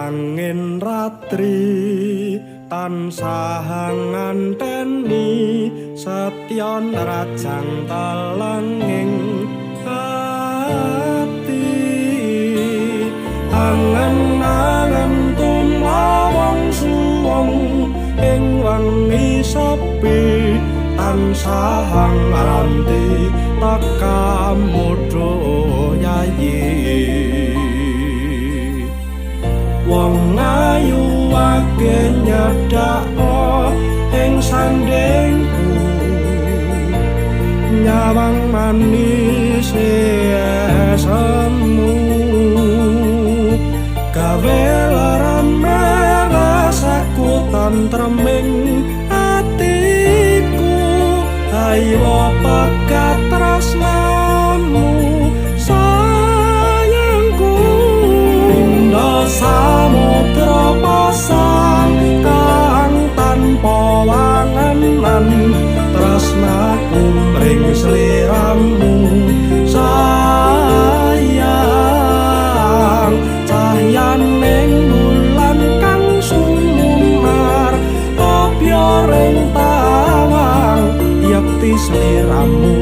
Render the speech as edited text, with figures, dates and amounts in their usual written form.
Angin ratri tansah nganteni, setya nrajang telenging ati. Angen-angen tumawong suwung ing wengi sepi, tansah ngranti tekamu yayi. Wong ayu akeh nyedak ing sandingku, nyawang manis semu, gawe larane rasaku tentreming atiku. Ayo pegat tresnamu, sayangku. Indah samudra pasang kang tanpa wangenan, tresnaku mring sliramu sayang. Cahyaning bulan kang sumunar, ring tawang, yekti sliramu.